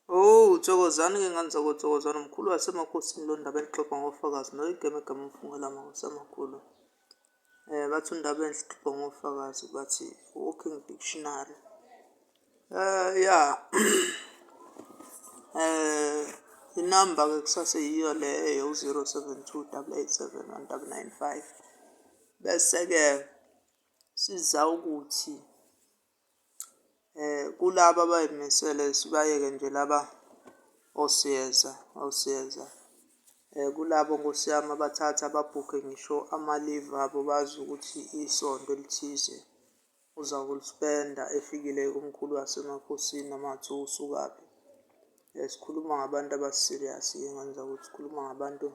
Oh, thokozani-ke ngane zakwa-Thokozani, mkhulu wasemakhosini lo ndaba enixoxa ngofakazi noyigemegeme umfungela amakhosi amakhulu. Bathi undaba enhle ixoxwa ngofakazi, bathi walking dictionary. Ya, inamba-ke kusaseyiyo leyo u-0 7 2 887 1995. Bese-ke siza ukuthi kulaba abay'misele, sibayeke nje laba osiyeza osiyeza, kulabo nkosi yami abathatha babhukhe ngisho ama-leave abo, bazi ukuthi isonto elithize uzakulispenda efikile kumkhulu wasemakhosini noma kungathiwa usukaphi. Sikhuluma ngabantu aba-serious-ke ngane zakwethu, sikhuluma ngabantu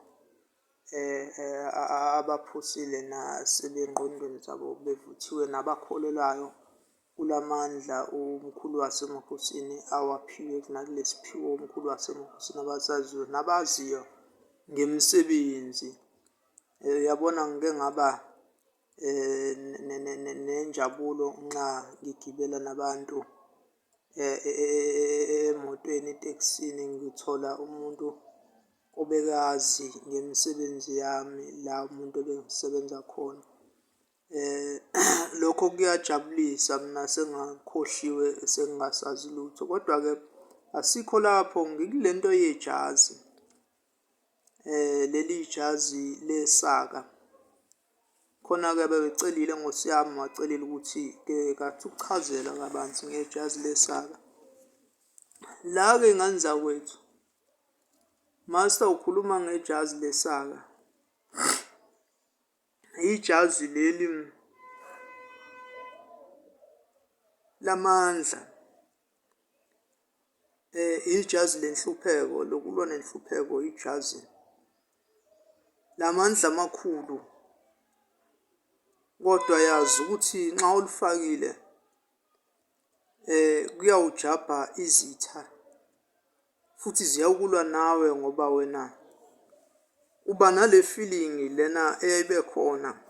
abaphusile nasebengqondweni zabo bevuthiwe, nabakholelwayo kulamandla umkhulu wasemakhosini awaphiwe, nakule siphiwo umkhulu wasemakhosini abasaziyo nabaziyo ngemisebenzi. Uyabona, ngike ngaba nenjabulo nxa ngigibela nabantu emotweni etekisini, ngithola umuntu obekazi ngemisebenzi yami la umuntu ebengisebenza khona. Lokho kuyajabulisa mina sengakhohliwe sengingasazi lutho, kodwa-ke asikho lapho ngikule nto yejazi, leli jazi lesaka. Khona-ke abebecelile nkosi yami, wacelile ukuthi-ke kathi ukuchazela kabanzi ngejazi lesaka. La-ke ngane zakwethu, master ukhuluma ngejazi lesaka, ijazi leli lamandla, ijazi lenhlupheko, lokulwa nenhlupheko, ijazi lamandla amakhulu, kodwa yazi ukuthi nxa ulifakile kuyawujabha izitha futhi ziyawukulwa nawe ngoba wena uba nale feeling lena eyayibe khona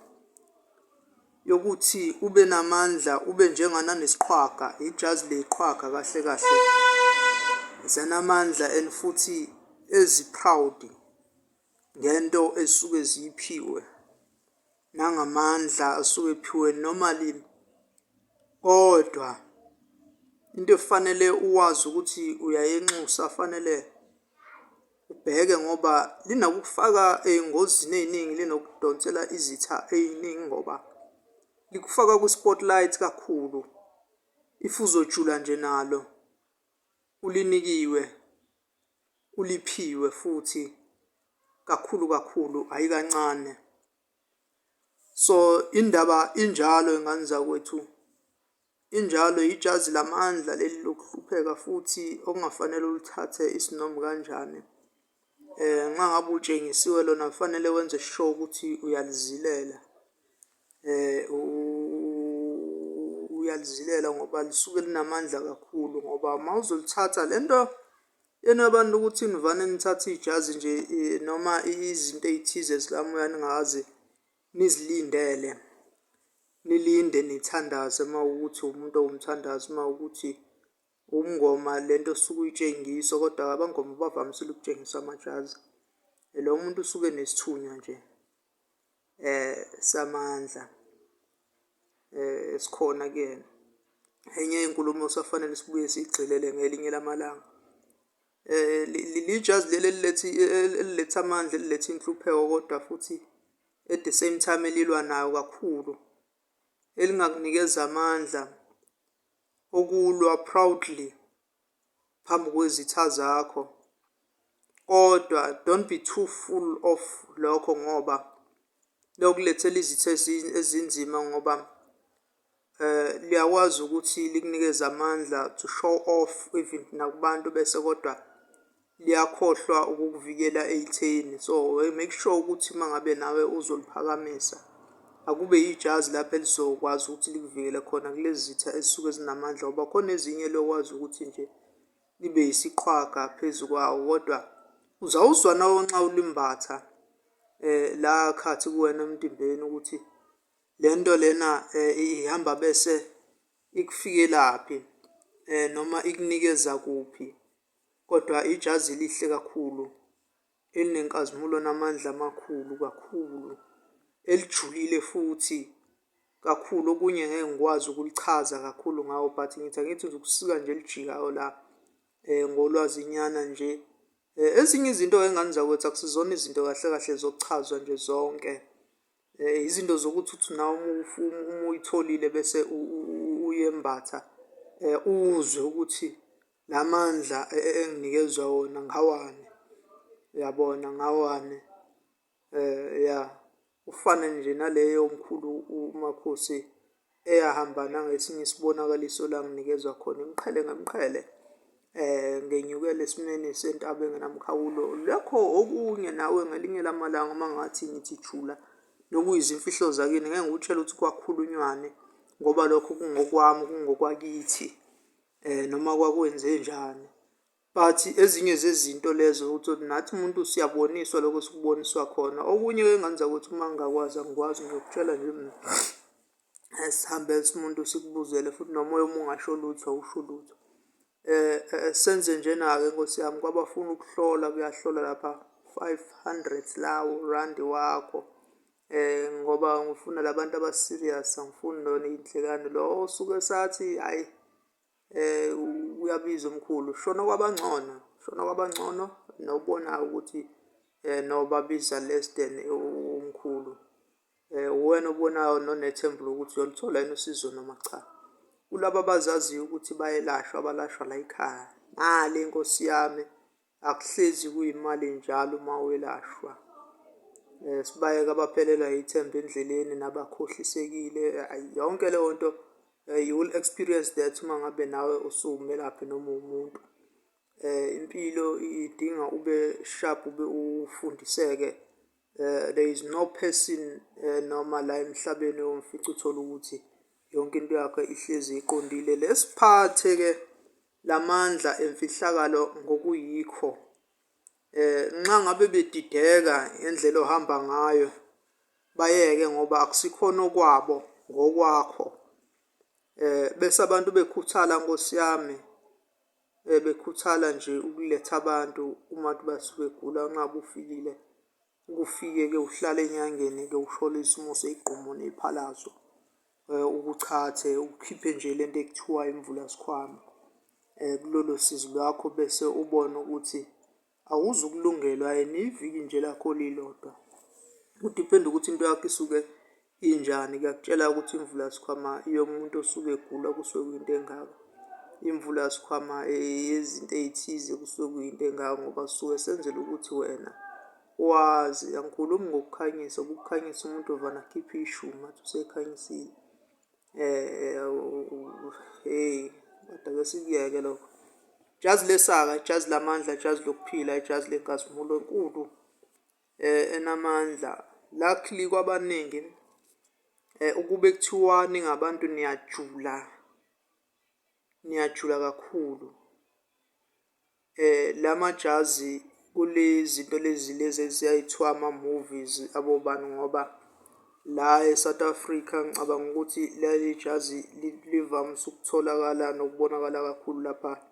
yokuthi ube namandla, ube njengananesiqhwaga, ijazi leqhwaga kahle kahle, zanamandla and futhi ezi-proud ngento ezisuke ziyiphiwe nangamandla asuke ephiwe normally. Kodwa into efanele uwazi ukuthi uyayenxusa, fanele ubheke ngoba linokukufaka ey'ngozini ey'ningi, linokudonsela izitha ey'ningi ngoba likufaka kwi-spotlight kakhulu. If uzojula nje nalo ulinikiwe, uliphiwe futhi kakhulu kakhulu, hhayi kancane. So indaba injalo ngane zakwethu, injalo, ijazi lamandla leli lokuhlupheka futhi okungafanele ulithathe isinoma kanjani. Nxa ngabe utshengisiwe lona kufanele wenze sure ukuthi uyalizilela, uyalizilela ngoba lisuke linamandla kakhulu ngoba mawuzolithatha lento yenu abantu ukuthi nivane nithathe ijazi nje noma izinto ey'thize zikamoya ningaze nizilindele, nilinde nithandaze uma kuwukuthi umuntu owumthandazi, uma kuwukuthi umngoma lento osuke uyitshengiswa, kodwa abangoma bavamisile ukutshengisa amajazi. Lo muntu usuke enesithunywa nje samandla esikhona kuyena. Enye yeyinkulumo okusafanele sibuye siyigxilele ngelinye lamalanga. Lijazi leli eliletha eliletha amandla, eliletha inhlupheko kodwa futhi at the same time elilwa nayo kakhulu, elingakunikeza amandla okulwa proudly phambi kwezitha zakho. Kodwa don't be too full of lokho ngoba lokulethela izitha ezinzima ngoba liyakwazi ukuthi likunikeze amandla to show off even nakubantu, bese kodwa liyakhohlwa ukukuvikela ey'theni. So make sure ukuthi uma ngabe nawe uzoliphakamisa, akube ijazi lapho elizokwazi ukuthi likuvikele khona kulezi zitha ezisuke zinamandla ngoba khona ezinye elokwazi ukuthi nje libe yisiqhwaga phezu kwawo, kodwa uzawuzwa nawe nxa ulimbatha la khathi kuwena emtimbeni ukuthi le nto lena ihamba bese ikufikelaphi noma ikunikeza kuphi. Kodwa ijazi lihle kakhulu, elinenkazimulo namandla amakhulu kakhulu, elijulile futhi kakhulu. Okunye ngeke ngikwazi ukulichaza kakhulu ngawo, but ngithi angithi nje ukusika nje elijikayo la ngolwazinyana nje. Ezinye izinto-ke ngane zakwethu akusizona izinto kahle kahle zokuchazwa nje zonke. Izinto zokuthi uthi nawe uma uyitholile bese uyembatha, uzwe ukuthi la mandla enginikezwa wona ngawani, uyabona, ngawani. Ya, ufane nje naleyo mkhulu uMakhosi eyahamba nangesinye isibonakaliso la nginikezwa khona imiqhele ngemiqhele, ngenyukela esimeni sentaba engenamkhawulo. Lokho okunye nawe ngelinye lamalanga uma ngathi ngithi jula nokuyizimfihlo zakini, ngeke ngikutshele ukuthi kwakhulunywani ngoba lokho kungokwami, kungokwakithi, noma kwakwenzenjani. But ezinye zezinto lezo uthole ukuthi nathi umuntu siyaboniswa lokho esikuboniswa khona. Okunye-ke ngane zakwethu uma ngingakwazi angikwazi, ngiyokutshela nje mina. Sihambe umuntu sikubuzele futhi nomoya uma ungasho lutho awusho lutho. Senze njena-ke nkosi yami, kwabafuna ukuhlola kuyahlolwa lapha, 500 lawo randi wakho. Ngoba ngifuna la bantu aba-serious, angifuni lona iy'nhlekane. Lo osuke esathi hhayi uyabiza umkhulu, shona kwabangcono, shona kwabangcono nobonayo ukuthi nobabiza less than umkhulu. Uwena obonayo nonethemba lokuthi uyoluthola yini usizo noma cha. Kulaba abazaziyo ukuthi bayelashwa, abalashwa layikhaya, ngale nkosi yami akuhlezi kuyimali njalo uma welashwa. Sibayeke abaphelelwa yithemba endleleni nabakhohlisekile, yonke leyo nto you will experience that uma ngabe nawe usuwumelaphi noma uwumuntu. Impilo idinga ube sharp, ube ufundiseke. There is no person noma la emhlabeni omfica uthole ukuthi yonke into yakhe ihlezi iqondile. Lesiphathe-ke lamandla emfihlakalo ngokuyikho. Nxa ngabe bedideka ngendlela ohamba ngayo, bayeke ngoba akusikhona okwabo, ngokwakho. Bese abantu bekhuthala nkosi yami, bekhuthala nje ukuletha abantu uma basuke begula nxa ufikile. Ukufike-ke uhlale enyangeni-ke ushole isimo seyigqumo neyiphalazo, ukuchathe ukhiphe nje lento ekuthiwa imvula sikhwama kulolo sizi lwakho, bese ubone ukuthi awuzukulungelwa yini iviki nje lakho lilodwa. Kudiphenda ukuthi into yakho isuke injani, kuyakutshela ukuthi imvula sikhwama yomuntu osuke egula kusuke kuyinto engaka. Imvula sikhwama yezinto ey'thize kusuke kuyinto engaka ngoba sisuke senzela ukuthi wena wazi. Angikhulumi ngokukhanyisa, ukukhanyisa umuntu uvane akhiphe ishumi athi usekhanyisile. Hheyi kodwa ake sikuyeke lokho. Ijazi lesaka, ijazi lamandla, ijazi lokuphila, ijazi lenkazimulo enkulu enamandla. Luckily kwabaningi ukube kuthiwa ningabantu niyajula, niyajula kakhulu. La majazi kulezinto lezi lezi eziyaye kuthiwa ama-movies abobani ngoba la e-South Africa ngicabanga ukuthi leli jazi livamise ukutholakala nokubonakala kakhulu lapha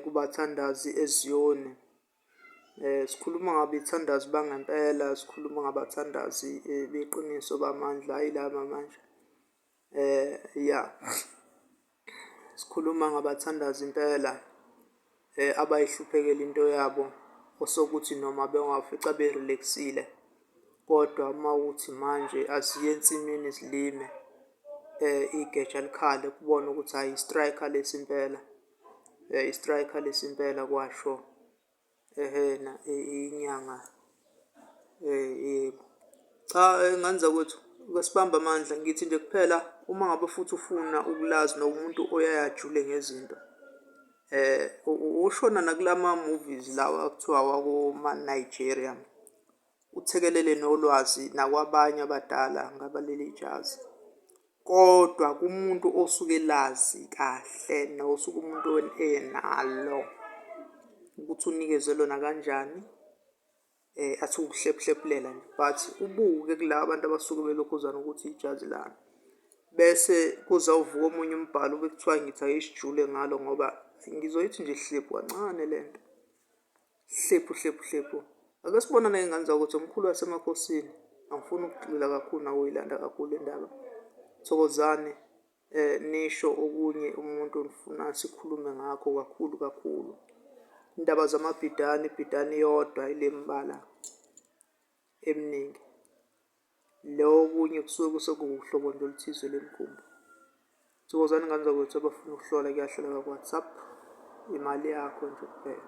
kubathandazi eZiyoni. Sikhuluma ngabethandazi bangempela, sikhuluma ngabathandazi beqiniso bamandla, hhayi laba manje. Ya, sikhuluma ngabathandazi impela abayihluphekela into yabo, osokuthi noma bengafica be-relax-ile kodwa uma kuwukuthi manje aziye ensimini zilime, igeja likhale kubone ukuthi hhayi i-striker lesi impela, i-striker lesi impela kwasho ehhena inyanga yebo. Cha, ngane zakwethu ake sibambe amandla, ngithi nje kuphela uma ngabe futhi ufuna ukulazi nomuntu oyaye ajule ngezinto, ushona nakulama-movies lawa ekuthiwa awakoma-Nigeria, uthekelele nolwazi nakwabanye abadala ngabaleli jazi. Kodwa kumuntu osuke elazi kahle nosuke umuntu enalo ukuthi unikezwe lona kanjani, athi ukuhlephuhlephulela nje, but ubuke kulaba bantu abasuke belokhuzana ukuthi ijazi lani. Bese kuzawuvuka omunye umbhalo bekuthiwa ngithi ake sijule ngalo ngoba Ngizoyithi nje hlephu kancane le nto. Hlephu hlephu hlephu. Ake sibonane ngey'ngane zakuthi, umkhulu wasemakhosini. Angifuni ukugxila kakhulu nakuyilanda kakhulu le ndaba. Thokozani nisho okunye umuntu nifuna sikhulume ngakho kakhulu kakhulu. Indaba zamabhidani, ibhidani iyodwa ile mibala eminingi. Lo okunye kusuke sekuwuhlobo nje oluthize lwemikhumbi. Thokozani ngane zakwethu, abafuna ukuhlola kuyahloleka ku-WhatsApp, imali yakho nje kuphela.